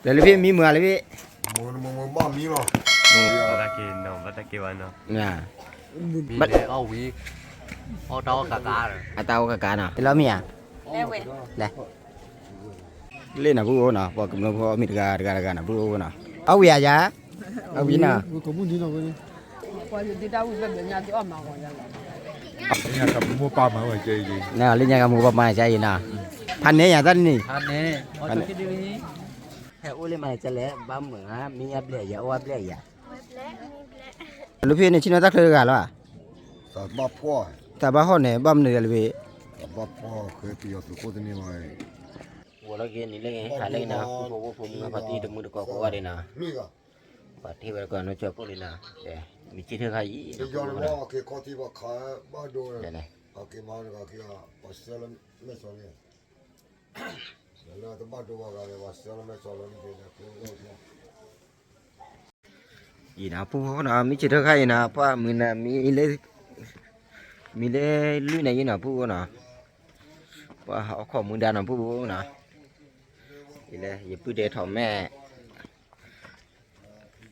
ဒီးလၢဖဲမံမုာ်လၢဖဲ, မုာ်မုာ်မုာ်ဘၣ်မံလီၤ, ဘၣ်တၢ်က့ၤနီၤ, ဘၣ်တၢ်က့ၤဘၣ်နီၤ, မံန့ၣ်အီၣ်ဝံၤ, အီၣ်တၢ်အီၣ်ကးကး, အတၢ်အီၣ်ကးကးနီၤ, လၢအီၣ်မံဧါ, လဲၤ လ့ၣ်နီၤ ပုၢ်အိၣ်နီၤ, ပှၤကမျၢၢ်ဖိအီၣ်မံတဂၤတဂၤတဂၤနီၤ ပုၢ်အိၣ်နီၤ, အီၣ်ဝံၤဧါယၤ, အီၣ်ဝံၤနီၤ, လၢညါကမူပၢ်မၤဝဲကဲအံၤ, လၢညါကမူပၢ်မၤကဲအံၤနီၤ, ဖးန့ၢ်ယၤတၢ်န့ၣ်, ဟဲအိၣ်လၢမၤကဲလဲၣ်, ဘၣ်မုာ်ဧါ, မံယါဘျဲၣ်ယၤ, အိၣ်ဝါဘျဲၣ်ယၤ, လၢဖဲန့ၣ် ဆ့ၣ်နီၤတၢ်ချၢတဂၤလီၤ, တၢ်ဘၣ်ဟီၣ်န့ၣ် ဘၣ်မနုၤလဲၣ်လၢဖဲ, တၢ်ဘၣ်ဖှီၣ်ဃဲပယီၤသုးခိၣ်တန့ၢ်ဘၣ်, ဝဲလီၤက့ၤနံၤလၢက့ၤ ဟးလၢက့ၤနီၤ, ပူဖိဝဲဖိမုၢ်ဂၤဖါတံၢ်တမုၢ်တကိးကိးဂၤဒဲးနီၤ, ပှၤထံၣ်ဝဲတကိးနီၢ်ကၠီပူၤလံနီၤ, မ့ၢ်စံၣ်ထၢၣ်ခါအံၤ, အံၤနီၤ ပူဖိနီၤ မ့ၢ်စံၣ်ထၢၣ်ခါအံၤနီၤ ပှၤမုၢ်နၤမံလၢ, မံလၢလွံၢ်နၤယံၤနီၤ ပုၢ်အိၣ်နီၤ, ပှၤဟးအိၣ်ခိးမူဒါနီၤ ပုၢ်အိၣ်နီၤ, ယပုၢ်ဒဲးထီၣ်မဲာ်,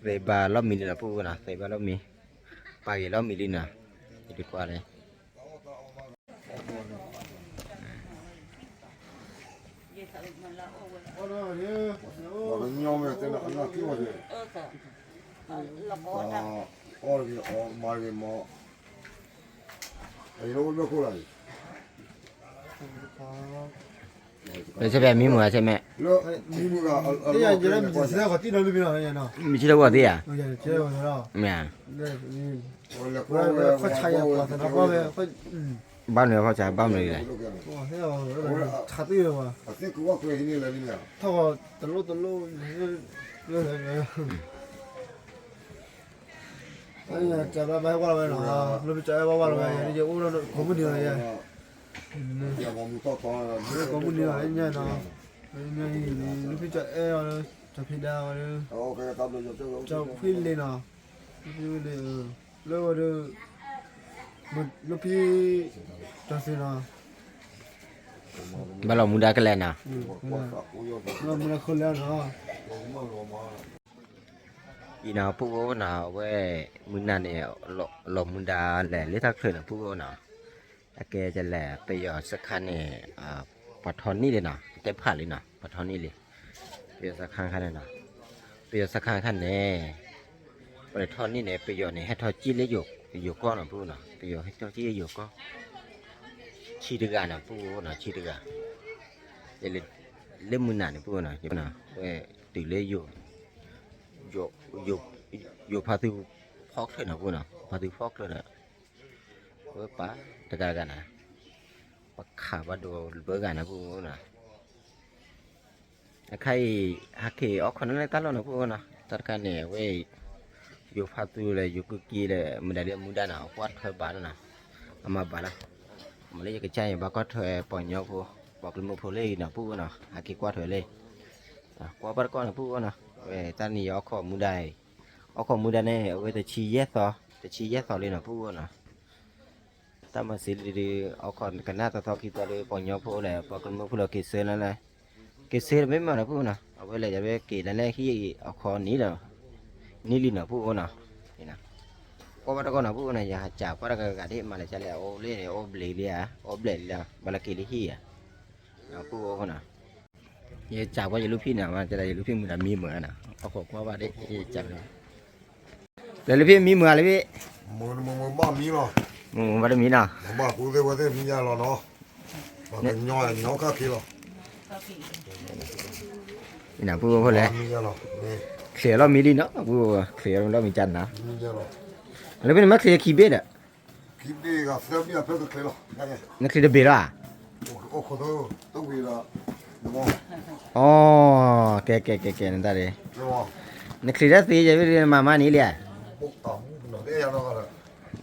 သ့ဘၣ်လီၢ်မံလံနီၤ ပုၢ်အိၣ်နီၤ, သ့ဘၣ်လီၢ်မံ, ပာ်ဂ့ၤလီၢ်မံလံနီၤ, ယဒုးကွၢ်လၢ ဆဲမဲာ်မံမုာ်ဆဲမဲာ်, မံမုာ်, မံဆံးထီၣ်ဝဲသ့ဧါ, မ့ၢ်ဧါ, ဘၣ်မနုၤဖီၣ်ဆါဘၣ်မနုၤလဲၣ်, ထီၣ်တလိၣ်တလိၣ်, ကဘၣ်ဘၣ်ဝဲလီၤဝဲနီၤ, လၢပကအဲၣ်ဘၣ်ဝဲလီၤဝဲ, ယအိၣ်ဒီးကိးမုၢ်နံၤလီၤယဲ, ကိးမုၢ်နံၤလီၤညါနီၤ, လၢပကအဲၣ်အီၤလၢ, ကဖံဒါအီၤလၢ, ကဖံလ့နီၤ, ကဖံလ့, လၢဝဲဒီး, လၢဖံ, တၢ်သ့နီၤ, ဘၣ်လီၤမူဒါကလဲာ်နီၤ, ဘၣ်လီၤမူဒါကလဲာ်နီၤ, အံၤနီၤ ပုၢ်အိၣ်နီၤ အဝဲ, မုၢ်နၤန့ၣ်, လီၤမူဒါလဲၣ်လၢတၢ်ချၢန့ၣ် ပုၢ်အိၣ်နီၤ, အကဲဒ်လဲၣ် ပယီၤစခါန့ၣ်, ပှၤထီၣ်န့ၢ်လံနီၤ တဲဖးလံနီၤ ပှၤထီၣ်န့ၢ်လံ, ပယီၤစခါခါန့ၣ်နီၤ, ပယီၤစခါခါန့ၣ်, ပှၤထီၣ်န့ၢ်န့ၣ် ပယီၤန့ၣ် ဟဲထီၣ်ကံၣ်လၢယိၤကီၢ်နီၤ ပုၢ်အိၣ်နီၤ ပယီၤဟဲထီၣ်ကံၣ်လၢယိၤကီၢ်, ဆံတဂၤနီၤ ပုၢ်အိၣ်နီၤ ဆံတဂၤ, လၢမုၢ်နၤန့ၣ် ပုၢ်အိၣ်နီၤ ဝဲတုၤလၢယိၤ, ယိၤဖါသူဖီချၢနီၤ ပုၢ်အိၣ်နီၤ ဖါသူဖီချၢဒီး, ဝဲပာ်တဂၤတဂၤနီၤ, ပှၤခးဘၣ်ဒိဘၢဂၤနီၤ ပုၢ်အိၣ်နီၤ, အခါအံၤ, ဟဲက့ၤအီၣ်ခိးန့ၢ်လၢတၢ်လီၢ်နီၤ ပုၢ်အိၣ်နီၤ တၢ်တခါန့ၣ် အဝဲအံၤ, ယိၤဖါသူလဲၣ် ယိၤကူက့လဲၣ် မတၤလၢအမူဒါနီၤ အကွၢ်ထွဲဘၣ်လီၤနီၤ, အမၤဘၣ်လီၤ, မ့ၢ်လၢယကစၢ်အံၤ ဘၣ်ကွၢ်ထွဲပှၤကညီဖိ, ပှၤကလုာ်ဖိလၢအံၤနီၤ ပုၢ်အိၣ်နီၤ ဟဲက့ၤကွၢ်ထွဲလၢ, ကွၢ်ဘၣ်တကီၢ်န့ၣ် ပုၢ်အိၣ်နီၤ ဝဲတၢ်န့ၣ်ယအီၣ်ခိးမူဒါအံၤ, အီၣ်ခိးမူဒါန့ၣ် အဝဲတဆံယဲၢ်သီ, တဆံယဲၢ်သီလံနီၤ ပုၢ်အိၣ်နီၤ တၢ်မၤစၢၤလံဒုး, အီၣ်ခိးကနၣ်သီသီခံသီလၢပှၤကညီဖိလဲၣ် ပှၤကလုာ်ဖိလၢက့ၤဆၢလၢလဲၣ်, က့ၤဆၢတမ့ၢ်မးနီၤ ပုၢ်အိၣ်နီၤ အဝဲလဲၣ်ယဝဲက့ၤလၢလဲၣ်ဟံၣ်အီၣ်ခိးနံၤဒီး, နံၤလံနီၤ ပုၢ်အိၣ်နီၤ, ကွၢ်ဘၣ်တကီၢ်နီၤ ပုၢ်အိၣ်နီၤ ယဟးစံးကွၢ်တဂၤဂၤဒ်မးလဲၣ် ကလဲၣ်အိၣ်လၢန့ၣ် အိၣ်ဘျဲးလံဧါ အိၣ်ဘျဲးလံလီၤ ဘၣ်လၢက့ၤလၢဟံၣ်ဧါ, ပုၢ်အိၣ်နီၤ ယစံးကွၢ်ယလူၢ်ဖံးန့ၣ် မ့ၢ်တဲဒၣ် ယလူၢ်ဖံးမုၢ်ဒီးမံမုာ်နီၤ အခိးကွၢ်ဘၣ်ဒ်ယစံး, ဒီးလူၢ်ဖံးမံမုာ်ဧါလၢဖံး, မုာ်မုာ်ဘၣ်တမံနီၤ, မုာ်ဘၣ်တမံနီၤ, ဘၣ်ကူသ့ဝဲသ့ၣ်မံယါလီၤနီၤ, ပှၤကညီညီခါခံလီၤ, ပုၢ်ဖိလဲၣ်, ချ့းအလီၢ်မံလံနီၤ ပုၢ်ဖိ ချ့းအလီၢ်မံကၢ်နီၤ, လၢဖဲန့ၣ်မ့ၢ်ချ့းခံဘ့ၣ်ဒီး နချံးတဘ့ၣ်လီၤဧါ, အိၣ်, ကဲ ကဲ ကဲ ကဲ နတၢ်ဒ်, နချံးတၢ်သ့ယဲၢ်ဘ့ၣ်ဒ်နမၤမါန့ၣ်လံဧါ,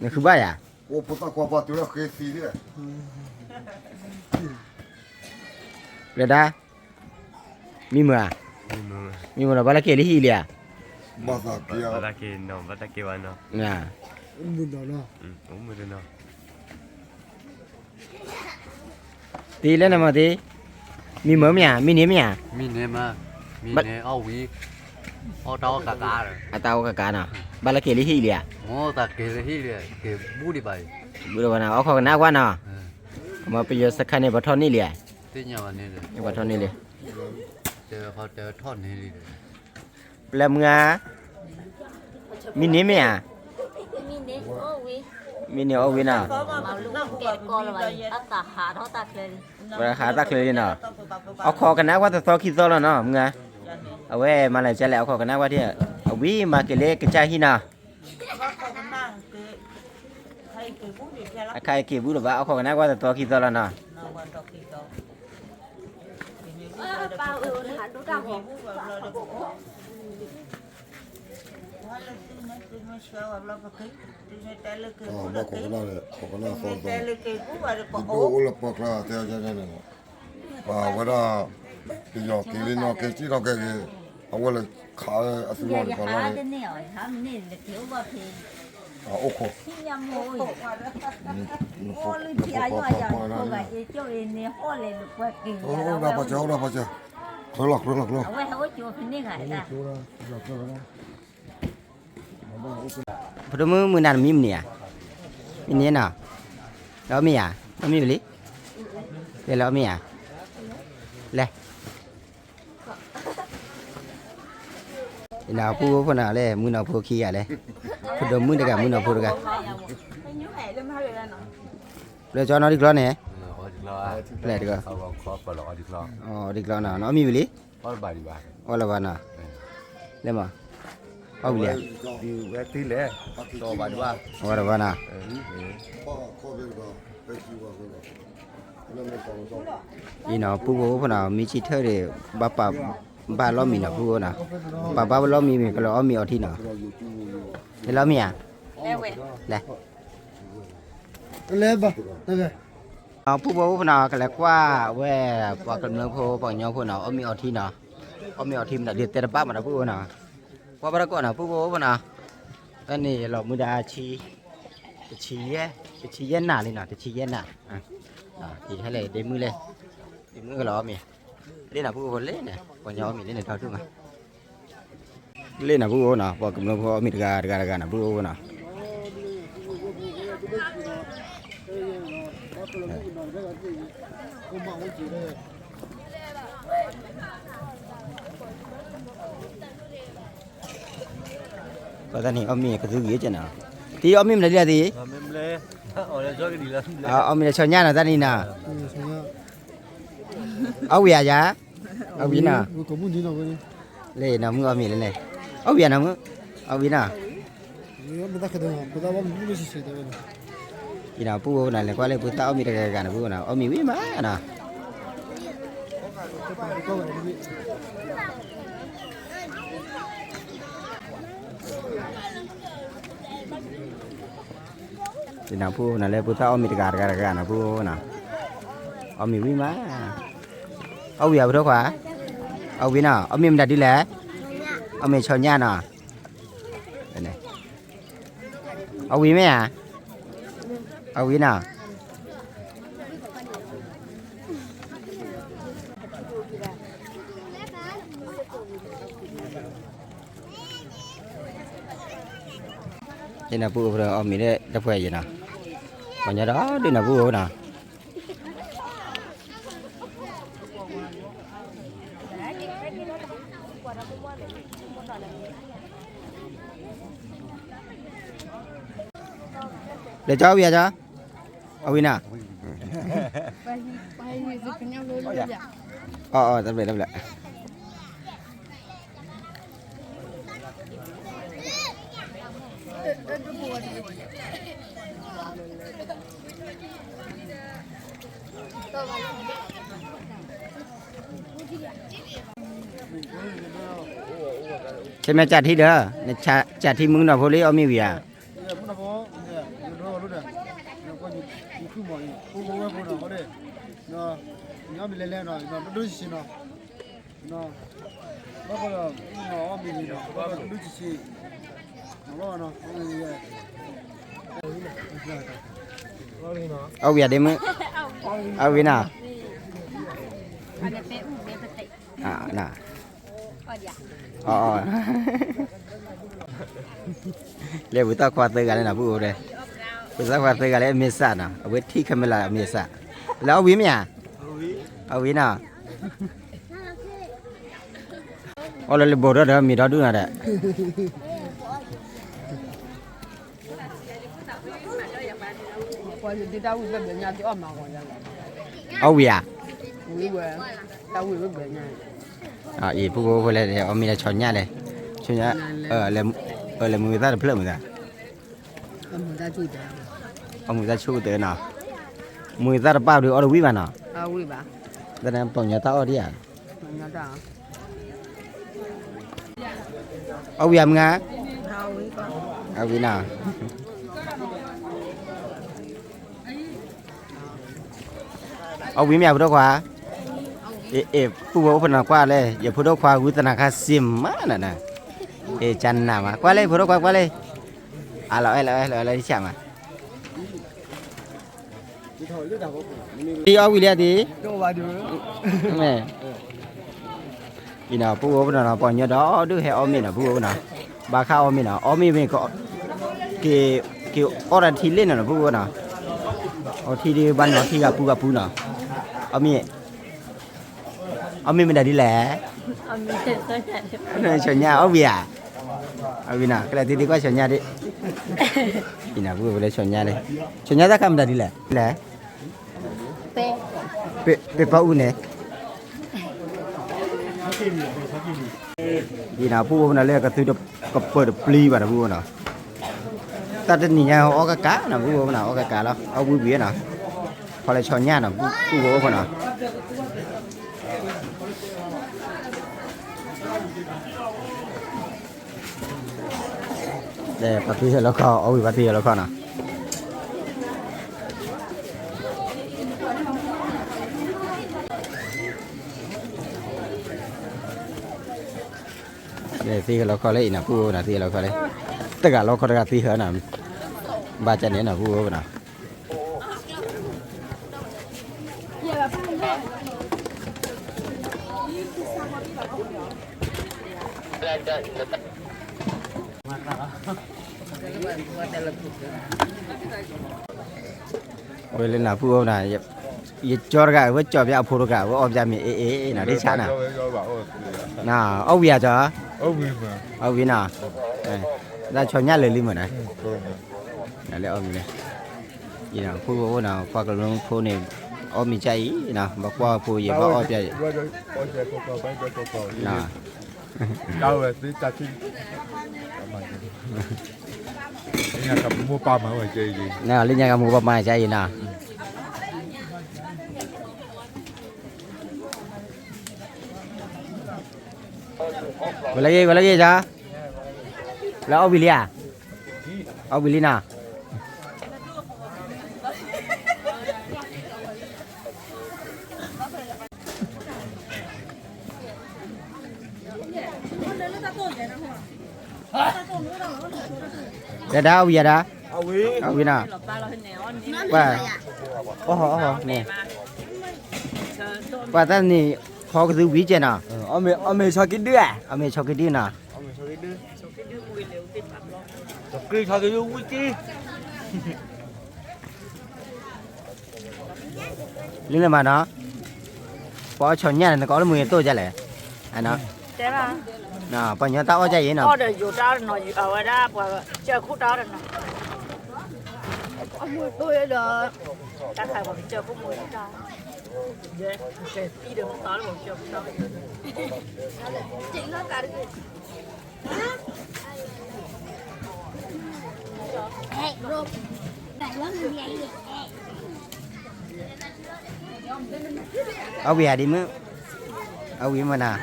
နဃုဘၣ်ယၤ, ပျဲဒၣ်, မံမုာ်ဧါ, မံမုာ်နီၤ ဘၣ်လၢက့ၤလၢဟံၣ်လံဧါ, ဘၣ်သးက့ၤ, တ့လၢနမၤတ့, မံမုာ်မ့ၢ်ဧါ, မံန့ၢ်မ့ၢ်ဧါ, မံန့ၢ်မး, မ့ၢ်န့ၣ်အီၣ်ဝံၤ, အီၣ်တၢ်အီၣ်ကးကးဒီး, အတၢ်အီၣ်ကးကးနီၤ, ဘၣ်လၢက့ၤလၢဟံၣ်လံဧါ, မ့ၢ်သးက့ၤလၢဟံၣ်လံ, က့ၤဘူၣ်ဒံးဘၣ်အံၤ, ဘူၣ်ဒံးဘၣ်နီၤ, အိၣ်ခိးကနၣ်ကွၢ်နီၤ, မ့ၢ်ပယီၤစခါန့ၣ် ပှၤထီၣ်န့ၢ်လံဧါ, ပှၤထီၣ်န့ၢ်လံ, ပျဲမုၢ်ဧါ, မ့ၢ်န့ၣ်မ့ၢ်ဧါ, မ့ၢ်န့ၣ်အီၣ်ဝံၤနီၤ, ပှၤဟးတၢ်ချၢလံနီၤ, အိၣ်ခိးကနၣ်ကွၢ်တသီခံသီလီၤနီၤ, မုၢ်ဧါ, အဝဲမၤလၢကလဲၣ် အိၣ်ခိးကနၣ်ကွၢ်ထံၣ်, အဝံၤမၤက့ၤလၢကစၢ်ဟံၣ်နီၤ အခါအံၤက့ၤဘူၣ်တဘၣ် အိၣ်ခိးကနၣ်ကွၢ်တသီခံသီလီၤနီၤ. ဘၣ်ခိးကနၣ်, ခိးကနၣ်သီသီ, ယဒိၣ်အိၣ်လၢပှၢ်ကျါတဲန့ၣ်လီၤ, ပှၤဝဲဒၣ် ပယီၤက့ၤလံနီၢ်ကဲစံၣ်ထီၣ်ကဲက့ၤ, အဝဲလၢခးအသူလီၤတကီၢ်လီၤန့ၣ်, အိၣ်ခိး, အိၣ်ဒၣ်ပှၤစၢၤ အိၣ်ဒၣ်ပှၤစၢၤ, ချၢလီၤ ချၢလီၤ ချၢလီၤ, ဖိဒိၣ်မုၣ်မုၢ်နၤတမံၤမနုၤဧါ, မ့ၢ်န့ၣ်နီၤ, လၢအီၣ်မ့ၢ်ဧါ, အီၣ်မ့ၢ်ဝံၤလံ, လဲၤလၢအီၣ်မ့ၢ်ဧါ, လဲၤ အပုၢ်ဖိနီၤလဲၣ် မုၢ်နီၤဖိခံဂၤလဲၣ်, ဖိဒိၣ်မုၣ်တဂၤ မုၢ်နီၤဖိတဂၤ, လၢကၠီနီၣ်ဒံကျီန့ၣ်, လဲၤတဂၤ, အီၣ်ဒံကျီနီၤ နအီၣ်မ့ၢ်ဝံၤလံ, အီၣ်လၢၤဘၣ်နီၤ, လဲၤမး, အီၣ်ဝံၤလံ, အီၣ်တဘၣ်နီၤ အံၤနီၤ ပုၢ်ဖိဖိနီၤ မ့ၢ်ဆံထၢၣ်ဒီး ဘၣ်ပာ်ဘၣ်လီၢ်မံနီၤ ပုၢ်ဖိနီၤ, ပာ်ဘၣ်လီၢ်မံမ့ၢ်ကလၢအီၣ်မ့ၤအီထံနီၤ, လဲၤလီၤမ့ၢ်ဧါ, လဲၤ, လဲၤ, ပုၢ်ဖိဖိနီၤ ကလဲၤကွၢ်ဝဲ ပှၤကမျၢၢ်ဖိ ပှၤကညီဖိနီၤ အီၣ်မ့ၤအီထံနီၤ, အီၣ်မ့ၤအီထံမတၤဒုးတဲတဘၣ်မးနီၤ ပုၢ်ဖိနီၤ, ကွၢ်ဘၣ်တၢ်ကိးနီၤ ပုၢ်ဖိဖိနီၤ, တၢ်န့ၣ်လီၤမုၢ်ဒၣ် တဆံယဲၢ်, တဆံယဲၢ်နၣ်လံနီၤ တဆံယဲၢ်နၣ်, အံၤဟဲလဲၣ်ဒ့မုၢ်လဲၣ်, ဒ့မုၢ်ကလီၤအီၣ်မ့ၤ, လ့ၣ်နီၤ ပုၢ်ဖိဖိလ့ၣ်န့ၣ် ပှၤကညီအီၣ်မ့ၤလ့ၣ်န့ၣ် ထီၣ်ထူၣ်မး လ့ၣ်နီၤ ပုၢ်ဖိနီၤ ပှၤကမျၢၢ်ဖိအီၣ်မ့ၤတဂၤတဂၤတဂၤနီၤ ပုၢ်ဖိနီၤ, ပှၤတၢ်န့ၣ် အီၣ်မ့ၤကသူဂ့ၤကဲနီၤ, တံၤအီၣ်မ့ၤမနုၤဒ်လဲၣ်တံၤ, အီၣ်မ့ၤလၢဆီညၣ်နီၤ တၢ်န့ၣ်နီၤ, အီၣ်ဝံၤဧါယၤ, အီၣ်ဝံၤနီၤ, လ့ၣ်နီၤ မုၢ်အီၣ်မ့ၤလၢလဲၣ်, အီၣ်ဝံၤဧါနီၤ မုၢ်, အီၣ်ဝံၤနီၤ, အံၤနီၤ ပုၢ်ဖိနီၤ လဲၤကွၢ်လၢ ပုၢ်သၣ်အီၣ်မ့ၤတဂၤဂၤနီၤ ပုၢ်ဖိနီၤ အီၣ်မ့ၤဝံၤမးနီၤ ဒ်နီၤ ပုၢ်ဖိနီၤ လၢပုၢ်သၣ်အီၣ်မ့ၤတဂၤတဂၤတဂၤနီၤ ပုၢ်ဖိနီၤ, အီၣ်မ့ၤဝံၤမး, အီၣ်ဝံၤဧါ ပထိခွါ, အီၣ်ဝံၤနီၤ အီၣ်မ့ၤမတၤဒ်လဲၣ်, အီၣ်မ့ၤဆီညၣ်နီၤ, အီၣ်ဝံၤမ့ၢ်ဧါ, အီၣ်ဝံၤနီၤ ယနီၤ ပုၢ်ဖိအီၣ်မ့ၤလၢတဖှဲးယနီၤ, ပှၤညီဒီဒုနီၤ ပုၢ်ဖိနီၤ, လဲၤကၠီဝံၤဧါကၠီ, အဝံၤနီၤ, အီၣ်အီၣ် တဘျဲၣ်တဘျဲၣ် ဆဲမဲာ်ကၢ်ထံဒီး, ကၢ်ထံမုၢ်နီၢ်ဖိလံ အီၣ်မ့ၢ်ဝံၤဧါ, အီၣ်ဝံၤဧါဒ့မုၣ်, အီၣ်ဝံၤနီၤ, အါ, အီ လၢပသးခွါသၢဂၤလၢနီၤ ပုၢ်ဖိဒီး, ပသးခွါသၢဂၤလၢအမ့ၢ်စးနီၤ အဝဲထံၣ်ခဲမ့ၢ်လၢအမ့ၢ်စး, လၢအီၣ်ဝံၤမ့ၢ်ဧါ, အီၣ်ဝံၤနီၤ, အီၣ်လၢလၢဘိးထီၣ်ဒီးမ့ၤဒီဒူၣ်နီၤဒီး အီၣ်ဝံၤဧါ, အံၤပုၢ်ဖိဖိလဲၣ် အီၣ်မ့ၤလၢဆီညၣ်လဲၣ်, ဆီညၣ်, လဲၤမုာ်သၣ်တဖျၢၣ်မုာ်သၣ်, အီၣ်မုာ်သၣ်ဆိကတၢၢ်နီၤ, မုာ်သၣ်တပာ်ဒီးအီၣ်တဝံၣ်ဘၣ်နီၤ, တၢ်န့ၣ်ပှၤကညီတၢ်အီၣ်ဒံးဧါ အီၣ်ဝံၤဧါမုၢ်ဂၤ, အီၣ်ဝံၤနီၤ, အီၣ်ဝံၤမ့ၢ်ဧါဖိဒိၣ်ခွါ, အ့ ပုၢ်ဖိအိၣ်ဖဲနီၤကွၢ်လဲၣ် ယဖိဒိၣ်ခွါဂုာ်သနာ်ခါစ့မးနီၤ, အ့ ကနၣ်မး ကွၢ်လဲၣ်ဖိဒိၣ်ခွါကွၢ်လဲၣ်, အလီၤအဲၣ်လီၤအဲၣ်လီၤအဲၣ်လီၤဆၣ်မး အီၣ်ဝံၤလံဧါဒံး, အံၤနီၤ ပုၢ်ဖိဖိနီၤ ပှၤကညီဒီဒူၣ်ဟဲအီၣ်မ့ၤနီၤ ပုၢ်ဖိဖိနီၤ, ဘၣ်ဃးအီၣ်မ့ၤနီၤ အီၣ်မ့ၤမ့ၢ် က့ၤအီၣ်တၢ်ထံလ့ၣ်နီၤ ပုၢ်ဖိဖိနီၤ, အီထံဒ်ဘၣ်နီၤ ထံဂၤပူၤဂၤပူၤနီၤ, အီၣ်မ့ၤ အီၣ်မ့ၤမ့ၢ်ဒၣ်ဒ်လဲၣ်, ဆီညၣ်အီၣ်ဝံၤဧါ, အီၣ်ဝံၤနီၤ ကလဲၤသံသံကွၢ်ဆီညၣ်ဒ်, အံၤနီၤ ပုၢ်ဖိလၢဆီညၣ်လၢ, ဆီညၣ်တၢ်ခါမ့ၢ်ဒၣ်ဒ်လဲၣ်, လဲၣ်, ပပၢ်အူန့ၣ် ဒ်နီၤ ပုၢ်ဖိနီၤ လၢကသုတကပၢၤတပျံၤဘၣ်နီၤ ပုၢ်ဖိနီၤ, တၢ်တနံၤညါအီၣ်ကကးနီၤ ပုၢ်ဖိနီၤ အီၣ်ကကးလီၤ အီၣ်ဝံၤဝံၤနီၤ, ဖီလၢဆီညၣ်နီၤ ပုၢ်ဖိဖိနီၤ, ပှၤသံဟဲလီၤခီ အီၣ်ဝံၤပှၤသံဟဲလီၤခီနီၤ သံဟဲလီၤခီလၢအံၤနီၤ ပုၢ်ဖိနီၤ သံဟဲလီၤခီလၢ, တဂၤလီၤခီတဂၤသံဟဲနီၤ, ဘၣ်ကန့ၣ်နီၤ ပုၢ်ဖိနီၤ ဝဲလၢနၤပုၢ်အိၣ်နၤ, ယကၠီတဂၤ အဝဲကၠီပၠးအဖိတဂၤ အဝဲအီၣ်ပၠးမ့ၤအ့ၣ်အ့ၣ်နီၤ ဒ်ဆၣ်နီၤ, အီၣ်ဝံၤဧါကၠီ, အီၣ်ဝံၤနီၤ, တၢ်ဆီညၣ်လၢာ်လံမ့ၢ်နီၤ, လၢအီၣ်ဝံၤန့ၣ်, ပုၢ်ဖိအိၣ်နီၤ ပှၤကလူဖိန့ၣ်, အီၣ်မ့ၤကၠၢ်အံၤနီၤ ဘၣ်ကွၢ်ဖိယဲၢ်ဘၣ်အီၣ်ပၠးအံၤ ဝဲသ့တၢ်ထံၣ်, လၢညါကမိၢ်ပၢ်မၤကၠၢ်အံၤနီၤ, ဝဲလၢဂ့ၤ ဝဲလၢဂ့ၤကၠီ, လၢအီၣ်ဝံၤလံဧါ, အီၣ်ဝံၤလံနီၤ ဒၣ်ဒၣ်အီၣ်ဝံၤယၤဒၣ်, အီၣ်ဝံၤနီၤ, ပှၤ, အီၣ်ဟီၣ်အီၣ်ဟီၣ်န့ၣ်, ပှၤတၢ်န့ၣ် ဖီကသုဝံၤကဲနီၤ, အီၣ်မ့ၤဆီက့ဒုဧါ, အီၣ်မ့ၤဆီက့ဒုနီၤ, လၢနမၤနီၤ, ပှၤအီၣ်ဆီညၣ်န့ၣ် နကအီၣ်လၢမုၢ်ဂ့ၤတိၢ်ဒ်လဲၣ်, ပှၤညီတၢ်အီၣ်ဒ်အံၤနီၤ, အီၣ်ဒီးယိၤတၢ်အီၣ်တနီၤ အဝဲဒၣ်ပှၤကစၢၢ်ခိၣ်တၢ်အီၣ်တနီၤ, အီၣ်မ့ၤတိၢ်ဒီး, တၢ်ခါပှၤကစၢၢ်ခိၣ်မ့ၢ်တၢ်, ယဲ, ကဲသံဒီးမ့ၢ်သီလၢပှၤကစၢၢ်ခိၣ်တၢ်အီၣ် အီၣ်ဝံၤဧါဒ်မုၢ်, အီၣ်ဝံၤမ့ၢ်နၤ,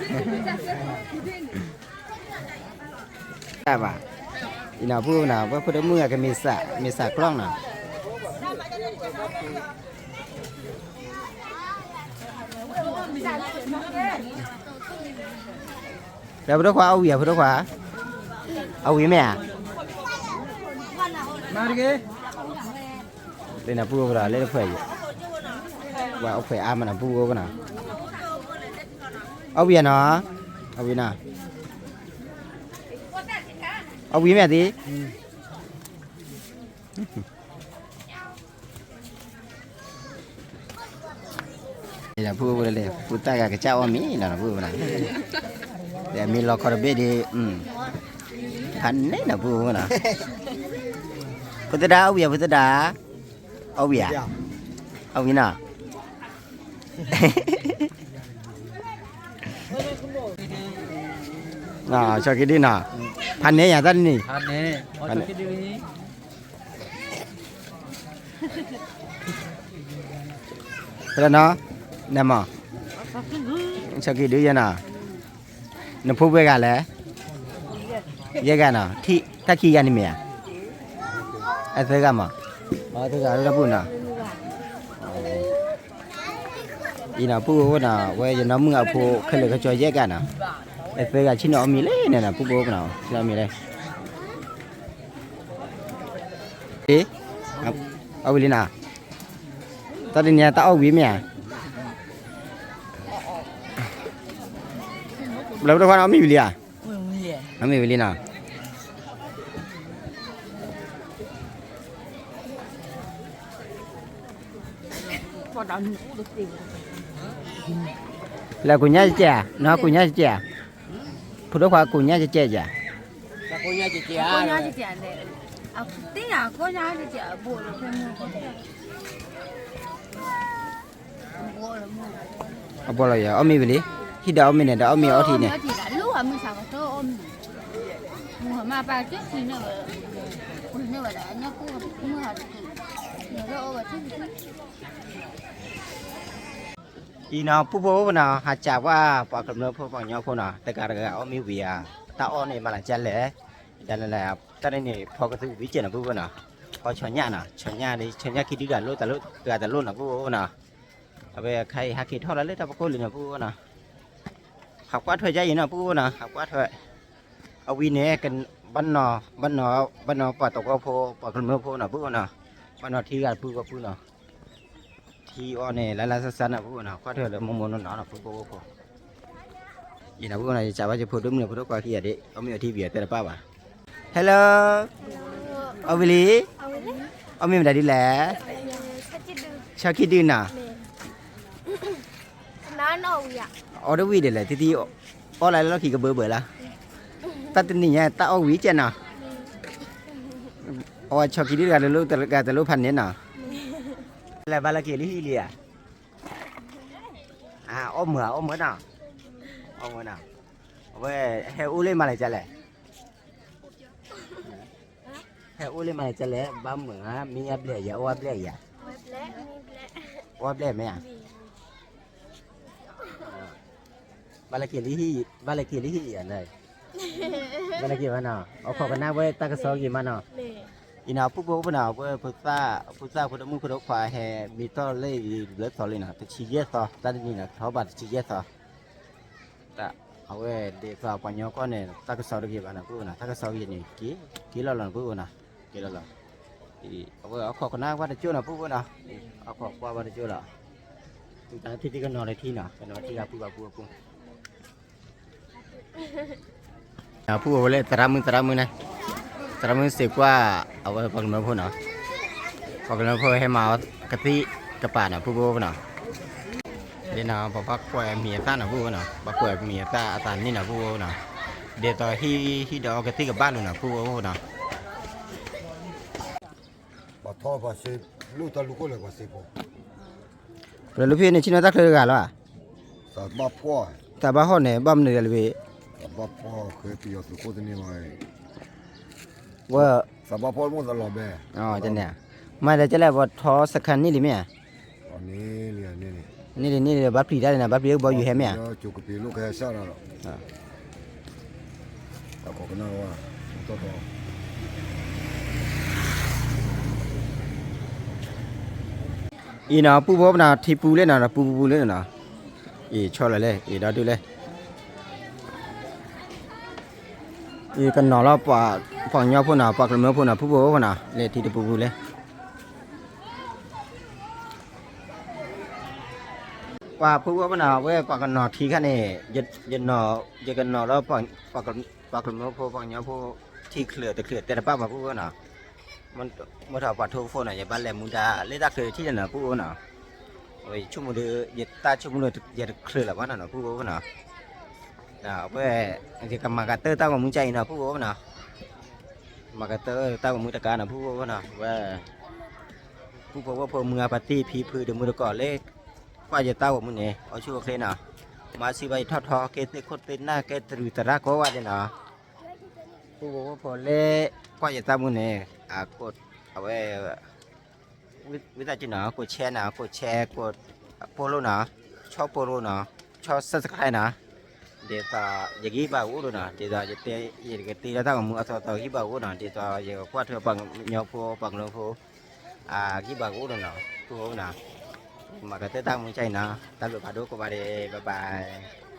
တၢ်ဘၣ်, အံၤနီၤ ပုၢ်ဖိနီၤ ပှၤဖိဒိၣ်မုၣ်အကမ့ၢ်စး မ့ၢ်စးကျီနီၤ ဒီးဖိဒိၣ်ခွါအီၣ်ဝံၤဧါ ဖိဒိၣ်ခွါ, အီၣ်ဝံၤမ့ၢ်ဧါ, လၢနပုၢ်အိၣ်ကဒီးလၢတဖှဲးယံၤ, ပှၤအိၣ်ဖှဲးအါမးနၤ ပုၢ်အိၣ်ကနီၤ, အီၣ်ဝံၤဧါနီၤ, အီၣ်ဝံၤနီၤ အီၣ်ဝံၤမ့ၢ်သ့, ဖုအိၣ်ဝဲလဲၣ်, ဖုသၣ်ဂၤကစၢ်အီၣ်မ့ၤနီၤ ဖုအိၣ်နီၤ, မ့ၢ်လီၤခီတဘ့ၣ်ဒီး, ဖးန့ၢ်နီၤ ဖုအိၣ်နီၤ, ဖုသဒါအီၣ်ဝံၤဧါ ဖုသဒါ, အီၣ်ဝံၤဧါ, အီၣ်ဝံၤနီၤ ဆီခံဒုနီၤ, ဖးန့ၢ်ယၤတၢ်တနံၤ, ဖဲလၢနီၤ, နမၤ, ဆီခံဒုယဲနီၤ, နဖိပှဲၤဂၤလဲၣ်, ယဲၢ်ဂၤနီၤ, တၢ်ခံဂၤန့ၣ်မ့ၢ်ဧါ, အသၢဂၤမး, အသၢဂၤလၢတၢ်ပူၤနီၤ အံၤနီၤ ပုၢ်ဖိနီၤ ဝဲယနီၢ်မုၣ်အဖိခဲလၢာ်ကစီယဲၢ်ဂၤနီၤ, အသၢဂၤဆ့ၣ်နီၤအီၣ်မ့ၤလဲၣ်န့ၣ်နီၤ ပုၢ်ဖိနီၤ ဆ့ၣ်နီၤအီၣ်မ့ၤလဲၣ်, အီၣ်ဝံၤလံနီၤ, တၢ်တနံၤညါတၢ်အီၣ်ဝံၤမ့ၢ်ဧါ, ဘျီတခွါနီၤ အီၣ်မ့ၤဝံၤလံဧါ, အီၣ်မ့ၤဝံၤလံနီၤ လၢကူညါကဲဧါ, နီၢ်ကူညါကဲဧါ, ဖိဒိၣ်ခွါကူညါကဲဧါ, အဘိလီၤယၤ အီၣ်မ့ၤဝံၤလံ, ဟံၣ်ဒီးအီၣ်မ့ၤန့ၣ် ဒီးအီၣ်မ့ၤအီထံန့ၣ် အံၤနီၤ ပုၢ်ဖိပနီၤ ဟးစံးပှၤ ပှၤကမျၢၢ်ဖိပှၤကညီဖိနီၤ တဂၤတဂၤအီၣ်မ့ၤဝံၤဧါ, တၢ်အီၣ်န့ၣ်မၤလၢကလဲၣ်, တၢ်န့ၣ် တၢ်န့ၣ်န့ၣ် ဖီကသုးဝံၤကဲနီၤ ပုၢ်ဖိနီၤ, ဖီဆီညၣ်နီၤ ဆီညၣ် ဆီညၣ်ခံဒုဂၤလိၣ်တၢ်လိၣ်တဂၤတလိၣ်နီၤ ပုၢ်ဖိနီၤ, အဝဲခဲအံၤဟဲက့ၤထီၣ်လၢလၢတၢ်ဖီခိၣ်လံနီၤ ပုၢ်ဖိနီၤ, ဟးကွၢ်ထွဲယါအံၤနီၤ ပုၢ်ဖိနီၤ ဟးကွၢ်ထွဲ အဝံၤန့ၣ် ဘၣ်နီၤ ဘၣ်နီၤ ဘၣ်နီၤပှၤတဝီဖိ ပှၤကမျၢၢ်ဖိနီၤ ပုၢ်ဖိနီၤ, ဘၣ်နီၤထံဂၤပုၢ်ဂီၢ်ပုၢ်နီၤ, ထံအီၤန့ၣ် လၢလၢဆါဆါနီၤ ပုၢ်ဖိနီၤ ကွၢ်ထွဲလၢမိၢ်မိၢ်နီၢ်နီၢ်နီၤ ပုၢ်ဖိဖိ ယံၤနီၤ ပုၢ်ဖိနီၤ ယစံးဘၣ်ယဖိဒိၣ်မုၣ်န့ၣ် ဖိဒိၣ်ခွါခံဂၤဒၣ် အီၣ်မ့ၤအီထံဝံၤအသဲတပၣ်ဘၣ်, Hello, အီၣ်ဝံၤလံ, အီၣ်မ့ၤမတၤဒ်လဲၣ်, ဆီခံဒုနီၤ အီၣ်တဝံၤဒ်လဲၣ် တံတံ အီၣ်လၢလီၢ်ခံကဘၢဘၢလီၤ, တၢ်တနံၤညါတၢ်အီၣ်ဝံၤကဲနီၤ, အီၣ်ဆီခံဒုတဂၤတလိၣ်တဂၤတလိၣ်ဖးန့ၣ်နီၤ, လဲၤဘၣ်လၢက့ၤလံဟံၣ်လံဧါ, အီၣ်မုာ်အီၣ်မုာ်နီၤ, အီၣ်မုာ်နီၤ, အဝဲ ဟဲအိၣ်လၢမၤလၢကလဲၣ် ဟဲအိၣ်လၢမၤလၢကလဲၣ် ဘၣ်မုာ်ဧါ မ့ၢ်အဘျဲၣ်ယၤ အိၣ်အဘျဲၣ်ယၤ, အိၣ်အဘျဲၣ်မ့ၢ်ဧါ, ဘၣ်လၢက့ၤလံဟံၣ် ဘၣ်လၢက့ၤလံဟံၣ်ယၤန့ၣ်, ဘၣ်လၢက့ၤမးနီၤ အခီၣ်ကနၣ်ဝဲတၢ်ကစီၣ်ဂ့ၤမးနီၤ, အံၤနီၤ ပုၢ်ဖိပနီၤ အဝဲ ဖိသၣ်ဖိဒိၣ်မုၣ်ဖိဒိၣ်ခွါဟဲမံတီၢ်လၢလၢသီလံနီၤ တဆံယဲၢ်သီ တၢ်တနံၤနီၤ ထီၣ်ဘၣ်တဆံယဲၢ်သီ အဝဲဒ်သိးပှၤကညီကီၢ်န့ၣ် တၢ်ကစီၣ်တဂ့ၤဘၣ်နီၤ ပုၢ်ဖိနီၤ တၢ်ကစီၣ်ဂ့ၤန့ၣ် က့ၤလီၤလီၤနီၤ ပုၢ်ဖိနီၤ က့ၤလီၤလီၤ, အဝဲအခီၣ်ကနၣ်ဝဲတကၠိၢ်နီၤ ပုၢ်ဖိနီၤ, အခီၣ်ကွၢ်ဝဲတကၠိၢ်လီၤ, သုတၢ်ထံၣ်ထံၣ်ကနီၤလၢထံနီၤ ကနီၤထံၣ်ဂၤပုၢ်ဂၤပုၢ်အပူၤ အပုၢ်ဝဲလၢသရၣ်မုၣ်သရၣ်မုၣ်န့ၣ်, သရၣ်မုၣ်စံးကွၢ် အဝဲပှၤကမျၢၢ်ဖိနီၤ, ပှၤကမျၢၢ်ဖိဟဲမၤအီၤကသံၣ်ကပၤနီၤ ပုၢ်ဖိနီၤ, ဒ်နီၤ ပှၤဘၣ်ကွဲးမံၤအသၣ်နီၤ ပုၢ်ဖိနီၤ, ဘၣ်ကွဲးမံၤအသၣ်အသးန့ၣ်နီၤ ပုၢ်ဖိနီၤ, ဒ်သိးဟံၣ်ဟံၣ်ဒီးအီကသံၣ်ကဘၣ်လိာ်နီၤ ပုၢ်ဖိနီၤ ပှၤထီၣ်ပှၤစ့ လူၢ်တၢ်လူၢ်ခိၣ်လၢပှၤစ့ဖိ, ပှၤလူၢ်ဖံးန့ၣ် ဆ့ၣ်နီၤတၢ်ချၢတဂၤလီၤ, သးဘၣ်ဖှီၣ်, သးဘၣ်ဖှီၣ်န့ၣ် ဘၣ်မနုၤလဲၣ်လၢဝဲ, သးဘၣ်ဖှီၣ်ဃဲပယီၤသုးခိၣ်တန့ၢ်ဘၣ်, ဝဲ, သးဘၣ်ဖှီၣ်တမ့ၢ်သးလီၤဘဲ, မ့ၢ်လဲၤကလဲၣ် ပှၤထီစခါန့ၣ်လံမ့ၢ်ဧါ, န့ၣ်လံန့ၣ်လံ, ဘၣ်ပျံၤတၢ်န့ၣ် ဘၣ်ပျံၤကဘီယူၤဟဲမ့ၢ်ဧါ ကပ့ၤလိာ်ခဲစၢ်လီၤ အံၤနီၤ ပုၢ်ဖိပနီၤ ထံပူၤလၢနီၤ ပူၤပူၤပူၤလၢနီၤ, အံၤဆီလီၤလဲၣ် အံၤဒီဒုလဲၣ်, အံၤကနီၤလီၤ ပှၤကညီဖိနီၤ ပှၤကမျၢၢ်ဖိနီၤ ပုၢ်ဖိဖိနီၤ လၢထံတပူၤပူၤလၢ ပှၤဖိဖိပနီၤ အဝဲပှၤကနီၤထံခါန့ၣ်, ယကနီၤလၢ ပှၤကမျၢၢ်ဖိ ပှၤကညီဖိ ထံချၢးတချၢးတဲတဘၣ်မး ပုၢ်ဝဲၢ်နီၤ, မ့ၢ်ထီၣ်ပှၤထိဖိနီၤ ယဘၣ်လဲၤမူဒါလၢတၢ်ချၢးထံၣ်န့ၣ်နီၤ ပုၢ်ဝဲၢ်နီၤ, ယဆိကမိၣ်ဒီး ယတၢ်ဆိကမိၣ်ဒီးယတချၢးလၢၤဘၣ်နီၤ ပုၢ်ဝဲၢ်နီၤ, အဝဲ ယကမၤကတၢၢ်တၢ်ဂီၤမူကၢ်အံၤနီၤ ပုၢ်ဝဲၢ်နီၤ, မၤကတၢၢ်တၢ်ဂီၤမူတကးနီၤ ပုၢ်ဝဲၢ်နီၤ, ဝဲ ပုၢ်ဖိဝဲၢ်ဖိမုၢ်အပၢ်တံၢ်ဖံဖုတမုၢ်တကိးလၢ ကွၢ်ယတၢ်ဂီၤမူန့ၣ် အိၣ်ဆူၣ်အိၣ်ချ့နီၤ, မၤစံးဘၣ်ယထီၣ်ထီ ကဲသ့ၣ်ခိၣ်သ့ၣ်နၢ် ကဲတရူးသရၣ်ကိးဂၤဒဲးနီၤ, ပုၢ်ဖိဝဲၢ်ဖိလၢ ကွၢ်ယတၢ်မူန့ၣ် အဝဲ ဝံသးစူၤနီၤ ကိး share နီၤ ကိး share ကိး follow နီၤ, ဆီၣ် follow နီၤ, ဆီၣ် subscribe နီၤ, ဒ်သိးယဂံၢ်ဘါကအိၣ်ဒီးနီၤ, ဒ်သိးယကတ့လၢတၢ်ဂီၤမူအသီသီဂံၢ်ဘါကအိၣ်နီၤ, ဒ်သိးယကကွၢ်ထွဲပှၤကညီဖိပှၤကလုာ်ဖိ အဂံၢ်ဘါကအိၣ်ဒီးနီၤ ပုၢ်ဖိနီၤ, မၤကတၢၢ်တၢ်ဂီၤမူကၢ်အံၤနီၤ, တၢ်ဘျုးဖးဒိၣ်ကိးဂၤဒဲး bye bye.